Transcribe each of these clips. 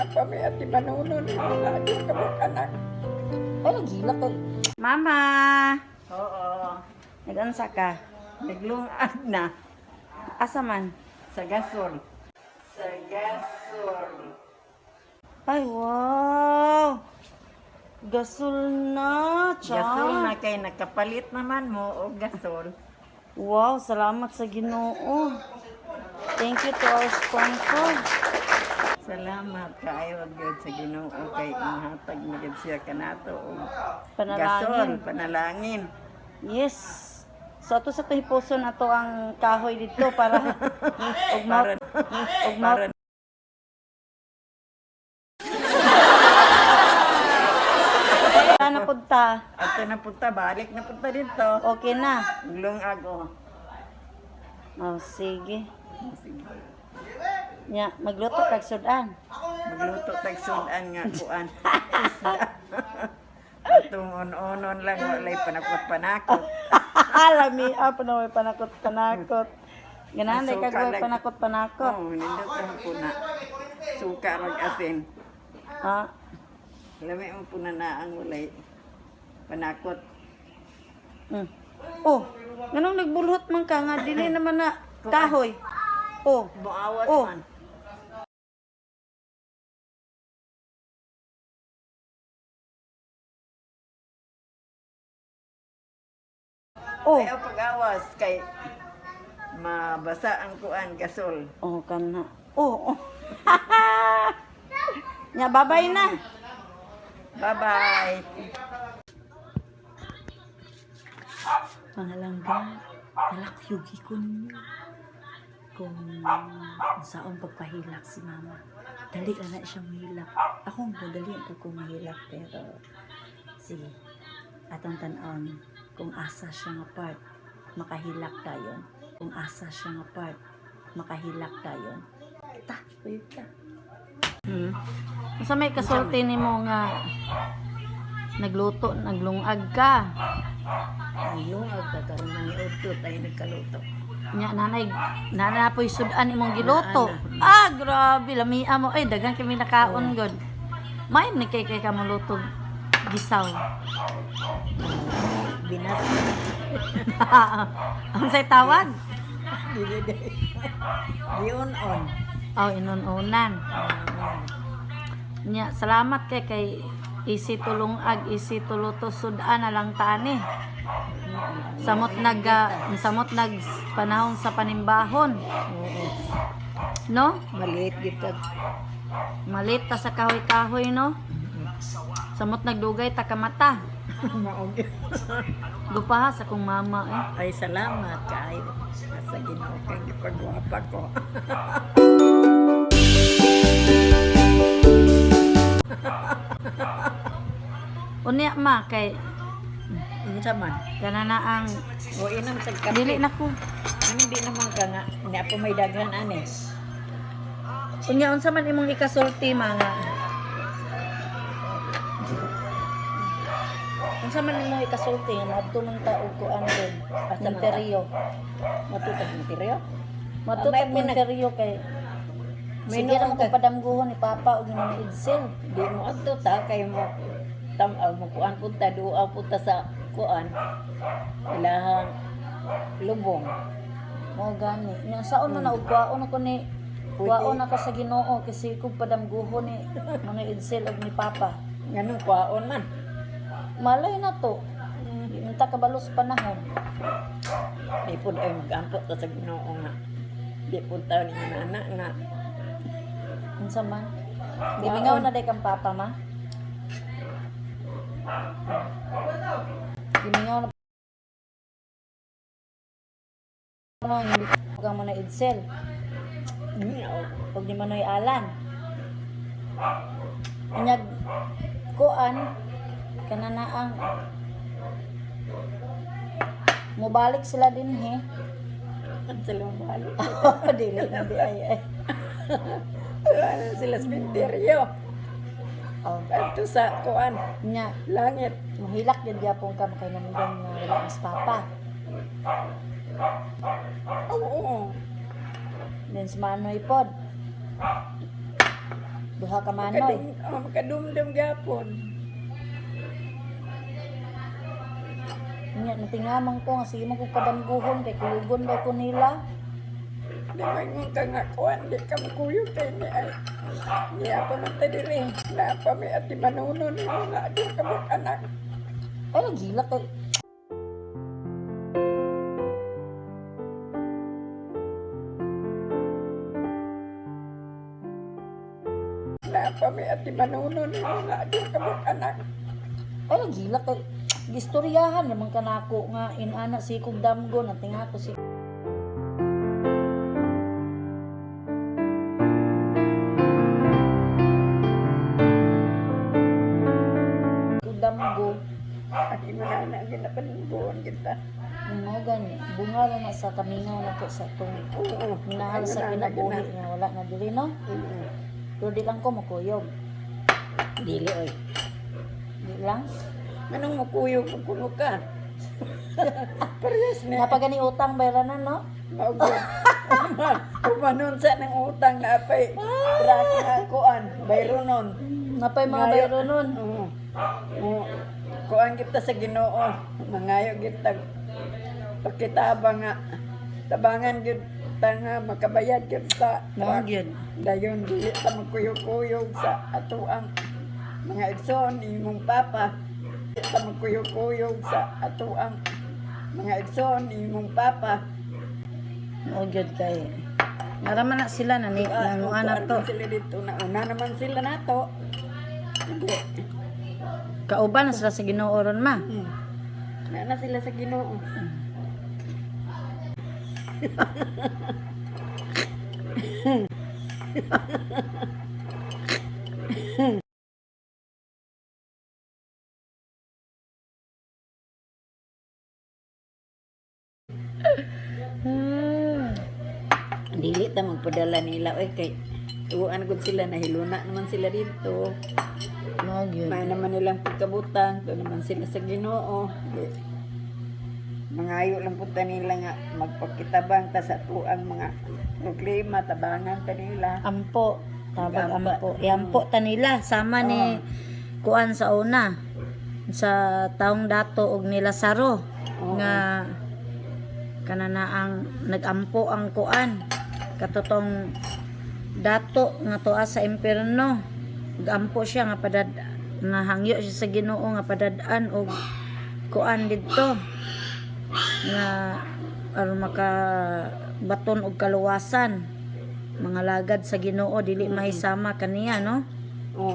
Pa may ati Manolo ni mga di ka mo anak. Ay, naghilak kay. Mama! Oo. Nag-ansa ka? Naglungag na Asa man? sa gasol. Sa gasol. Ay, wow! Gasol na, cha. Gasol na kay nakapalit naman mo og gasol. Wow, salamat sa Ginoo. Thank you to our sponsor. Salamat kaayo gyud sa Ginoo kay ihatag na gyud siya kanato og Panalangin. gasol, panalangin. Yes. So ato sa tuhiposon ato ang kahoy dito para ug Para ug ma para na punta. ato na punta, balik na punta dito. Okay na. Lungag oh. Oh, sige. Sige. Nya, magluto kag sudan. Magluto tag sudan nga kuan. Isda. Atong on-onon lang walay panakot-panakot. Lami ah, pa na may panakot panakot. Ganahan day kag Suka way lang. panakot panakot. Oh, nindot ang puna. Suka rag asin. Ah, Lami mo puna na ang walay panakot. Oh, nganong nagbulhot man ka nga dili naman na kahoy. Oh, Muawas Oh. man. Oh. Ayaw pag-awas kay mabasa ang kuan gasol. Oh, kana. Oh. Oh. Nya, babay na. Bye-bye. Mga langga, nalakyugi ko ninyo kung saon pagpahilak si mama. Dali ka na siya mahilak. Ako mo, dali ang ko mahilak, pero sige, atong tan-on kung asa siya nga part, makahilak dayon. Kung asa siya nga part, makahilak dayon. Ta, uyog ta. Unsa may kasulti nimo nga nagluto, naglungag ka? Ang lungag ka karon nang iudto tayo nagkaluto. Nya nanay, nanay po'y sudan imong giluto. Ah, grabe lamia mo. Ay, daghan kami nakaon gud. May ni kay kay ka moluto gisaw. Binas. Ang say tawag? Dili dili. Giun-on. Oh, inununan. Nya, salamat kay kay isi tulungag, isi tuluto sudan na lang tani. Samot nag samot nag panahon sa panimbahon, Oo. no? Maliit gid Malit ta sa kahoy-kahoy, no? Samot nagdugay ta kamata. Maog. Gupaha sa kong mama eh. Ay salamat kaayo sa Ginoo kay gipagwapa ko. Unya ma kay Unsa man? kana na ang O inom tag kape. dili na ko. Ano di naman ka nga ni ako may daghan ani. Unya unsa man imong ikasulti mga? Unsa man imong ikasulti nga moadto man ta og kuan gud? Asa man ta? Monterio. Matutag material. Moadto Ah, may tag Monterio kay May sige ra noon mo ka- ko padamguhon ni Papa og ni Mama Edsel. Di mo adto ta kay mo tam-aw mo kuan punta duaw punta sa kuan. Ilahang lubong. Mao gani. Nya saon man na og kuwaon ako ni Pwede. kuwaon ako sa Ginoo kasi kog padamguhon ni Mama Edsel og ni Papa. Nganong kuaon man? Malay na to. Di man ta kabalos panahon. Di pud ay mag-ampo ta sa Ginoo nga. Di pud ta ni nana nga. Unsa man? Gimingaw na day kang papa ma. Gimingaw na ano, hindi ka mo na Edsel. Nya Pag di manoy alan. Unyag kuan kana na ang mubalik sila din he. ang sila balik. Dili na di ay ay. Wala sila sa sementeryo. Oh. Adto sa kuan Nya, langit. muhilak din gyapon ka makainamdam nga wala mas papa. Oo. Then si Manoy pod. Duha ka manoy. Oh, makadumdum gapon. Nya natingamang ko nga sige mo kog kadamguhon kay kuyugon daw ko nila. Di mangon ka nga kuan, di ka makuyog kay ni ay. Niya pa man ta diri. Na pa may ati manuno ni mga di ka anak. Ay naghilak kay. Na pa may ati manuno ni mga di ka anak. Ay naghilak kay gistoryahan naman kanako nga inana si kog damgo natinga ko si. Kog damgo. Ang imo na na ginapanbuon kita. Mo gani bunga ra na sa kamingaw na po sa atong Oo. minahal sa kinabuhi nga wala na diri, no. Pero di lang ko makuyog. Dili oy. Di lang. Manong makuyog kuno ka. Parehas na. Napagani utang bayranan, no. Maugod. Umanon sa ng utang na apay. Truck na kuan, bayronon. Napay mga Ngayo. bayronon. Oo. Oo. Kuan kita sa Ginoo, mangayo kita pakitabang nga tabangan gyud ta nga makabayad gyud sa Mao truck. gyud. Dayon dili ta magkuyog-kuyog sa atoang mga igsoon imong papa. Dili ta magkuyog-kuyog sa atoang mga igsoon imong papa. Mao gyud kay naraman na sila na ni Ah, nanguan na kuan to. man sila dito na una naman sila nato. Hindi. Kauban na sila sa Ginoo ron, ma. Na na sila sa Ginoo. Dili ta magpadala nila oy kay tuan gud sila, nahiluna naman sila dito. Mao gyud. May naman nilang pagkabutang, to naman sila sa Ginoo. Di. Mangayo lang po ta nila nga magpakitabang ta sa tuang mga problema, tabangan ta nila. Ampo, tabag Ampo. ampo. Iampo ta nila sama ni kuan sa una sa taong dato og ni Lazaro Oo. nga kanana ang nagampo ang kuan katotong dato nga tuwa sa impierno, gampo siya nga padad nga hangyo siya sa Ginoo nga padad-an og kuan didto nga aron maka baton og kaluwasan mga lagad sa Ginoo dili mahisama kaniya, no. Oo.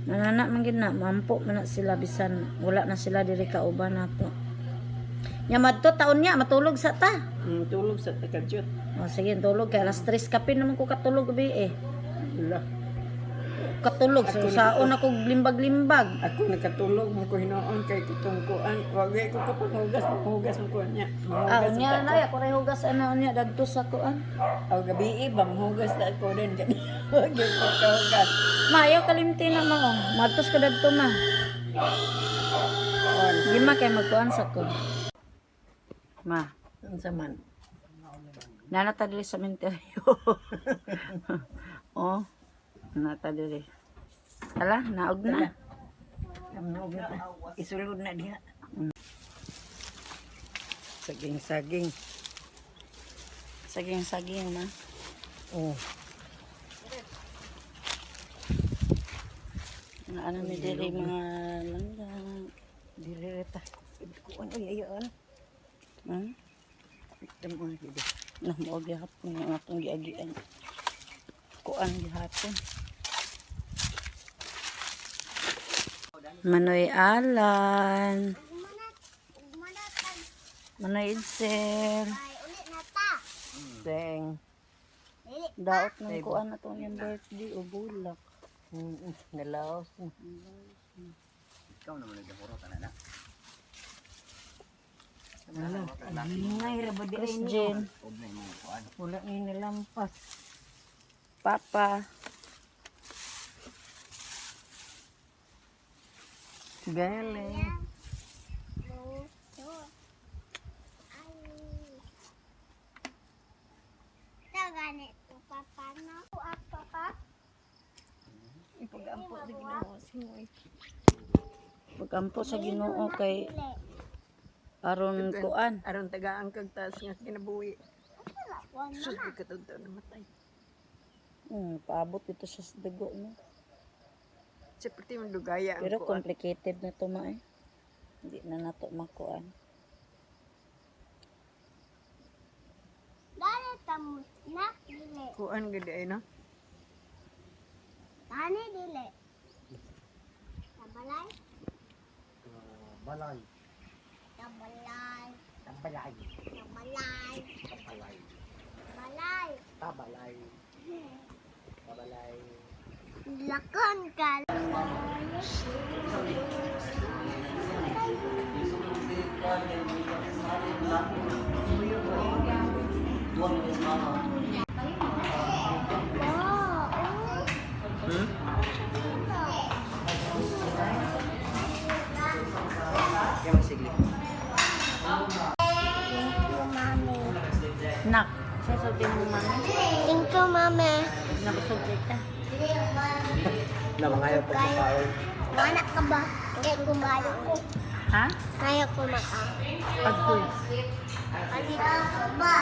Nanana man gid na mampo man na sila bisan wala na sila diri kauban nato. Nya madto taon niya matulog sa ta. Tulog sa takadyot. O sige, tulog kay alas 3 kapin naman ko katulog gabi eh. Wala. Katulog so saon ako limbag-limbag. Ako nakatulog mo ko hinoon kay kitong kuan. Wag ko kapag hugas, hugas mo ko niya. Ah, Hugas unya na ako ray hugas ana unya dadto sa kuan. Aw gabi ba hugas ta ako din gani. Wag ko kahugas. Ma, ayaw kalimti na ma oh. Madtos ka dadto, ma. On. Di ma kay magkuan sa ko. Ma, Unsa man? nanata diri sa menteryo. Oh, nanata diri. Ala, naog na. Amnog na. Isulod na diha. Saging-saging. Saging-saging, ma. Oh. Nga ano ni diri mga langga. Dili ra ta. Kuan oy ayo. Tamo gid. Nah, mao gihapon nga atong giagian. Kuan gihapon. Manoy Alan. Manoy Edsel. Seng. Daot ng kuan na itong iyang birthday o bulak. Nalaos. Ikaw naman nagahuro ka na na. Chris Jane. Wala ni nilampas. Papa. Galing. Ipagampo sa Ginoo si Moy. Pagampo sa Ginoo kay aron kuan. Aron tagaan kag taas nga kinabuhi. Sus, di ka taon namatay. Paabot ito siya sa dugo, no. Sa pati mong dugaya ang Pero kuan. Complicated na to, ma, eh. Hindi na nato makuan. Dali tamo na dili. Kuan gid ay, no. Dali dili. Tabalay, Balay. tabalay, Tabalay. Tabalay, Tabalay. balay. Tabalay. Tabalay. Lakon ka. Oh, Kaya magsigli. Thank you, Mommy. Nak, sasabi mo, mami, Thank you, Mommy. nabusog kita. Na mga ayaw pagkakaon. Mana ka ba? Kaya kumayo ko. Ha? Kaya kumakain. Pagkuy. Pagkakaon ba?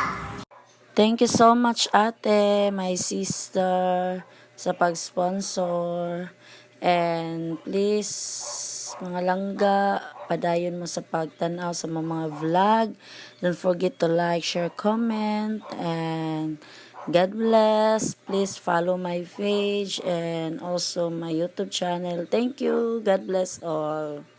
Thank you so much, ate, my sister, sa pag-sponsor. And please, mga langga, padayon mo sa pagtanaw sa mga vlog. Don't forget to like, share, comment, and God bless. Please follow my page and also my YouTube channel. Thank you. God bless all.